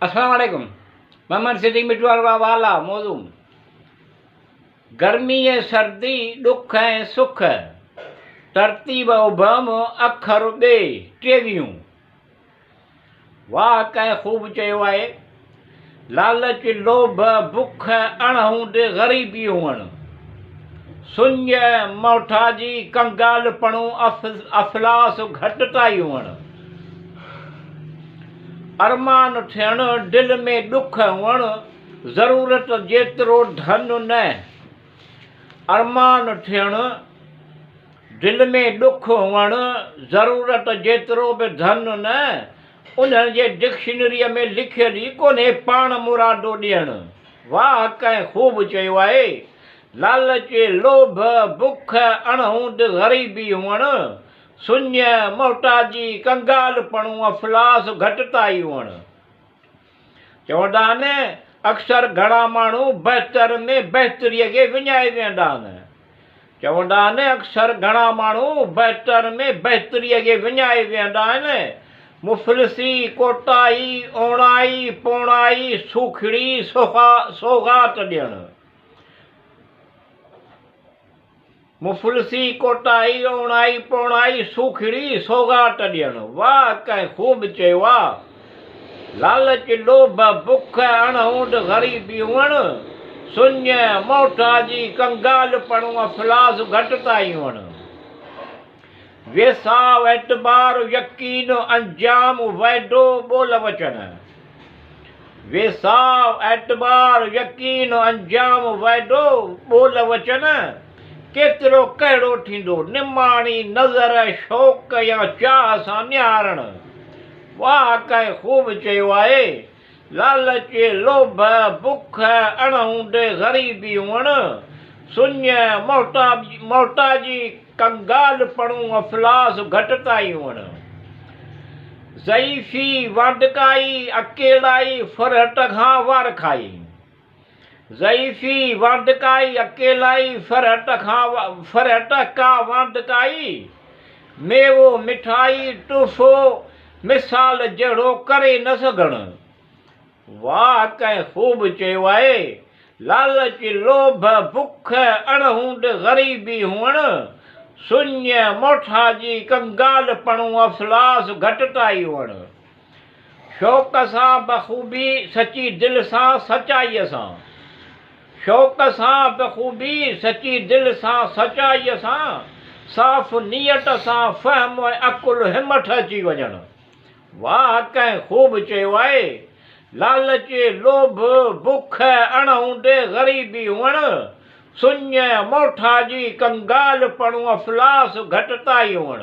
السلام عليڪم محمد صديق مٺو وارو والا موضوع گرمي ۽ سردي ڏک ۽ سک ترتيب ابهم اکر ٻئي ٽيويهون واهه ڪنهن خوب چيو آهي لالچ لوڀ بک اڻ هوند غريبي هئڻ سڃ محتاجي ڪنگالپڻو افلاس گهٽتائي هئڻ ارمان ٿيڻ، دل ۾ ڏک هئڻ، ضرورت جيترو ڌن نه. ارمان ٿيڻ، دل ۾ ڏک هئڻ، ضرورت جيترو به ڌن نه، انهن جي ڊڪشنريء ۾ لکيل ئي ڪونهي پاڻ مرادو ڏيڻ. واهه ڪنهن خوب چيو آهي، لالچ، لوڀ، بک، اڻهوند، غريبي هئڻ، سڃ، محتاجي، ڪنگالپڻو، افلاس، گهٽتائي هئڻ. چوندا آهن، اڪثر گهڻا ماڻهو بهتر ۾ بهتريء کي وڃائي ويهندا آهن. چوندا آهن، اڪثر گهڻا ماڻهو بهتر ۾ بهتريء کي وڃائي ويهندا آهن. مفلسي، ڪوتاهي، اوڻائي، پوڻائي، سوکڙي، سوغات ڏيڻ. مفلسي، ڪوتاهي، اوڻائي، پوڻائي، سوکڙي، سوغات ڏيڻ. واهه ڪنهن خوب چيو آ. لالچ، لوڀ، بک، اڻهوند، غريبي هئڻ، سڃ، محتاجي، ڪنگالپڻو، افلاس، گهٽتائي هئڻ. ويساهه، اعتبار، يقين، انجام، وعدو، ٻول وچن. ويساهه، اعتبار، يقين، انجام، وعدو، ٻول وچن، ڪيترو ڪهڙو ٿيندو، نماڻي نظر، شوق يا چاهه سان نهارڻ. واهه ڪنهن خوب چيو آهي، لالچ، لوڀ، بک، اڻهوند، غريبي هئڻ، سڃ، محتاجي، ڪنگالپڻو، افلاس، گهٽتائي هئڻ. ضعيفي، واندڪائي، اڪيلائي، ڦرهٽ کان وار کائي. ضعيفي، واندڪائي، اڪيلائي، ڦرهٽ کان ڦرهٽ ڪا واندڪائي، ميوو، مٺائي، تحفو، مثال جهڙو ڪري نه سگهڻ. واهه ڪنهن خوب چيو آهي، لالچ، لوڀ، بک، اڻهوند، غريبي هئڻ، سڃ، محتاجي، ڪنگالپڻو، افلاس، گهٽتائي هئڻ. شوق سان بخوبي، سچي دل سان، سچائيء سان. شوق سان بخوبي، سچي دل سان، سچائيء سان، صاف نيت سان، فهم ۽ عقل همٿ اچي وڃڻ. واهه ڪنهن خوب چيو آهي، لالچ، لوڀ، بک، اڻ هوندي، غريبي هئڻ، سڃ، محتاجي، ڪنگالپڻو، افلاس، گهٽتائي هئڻ.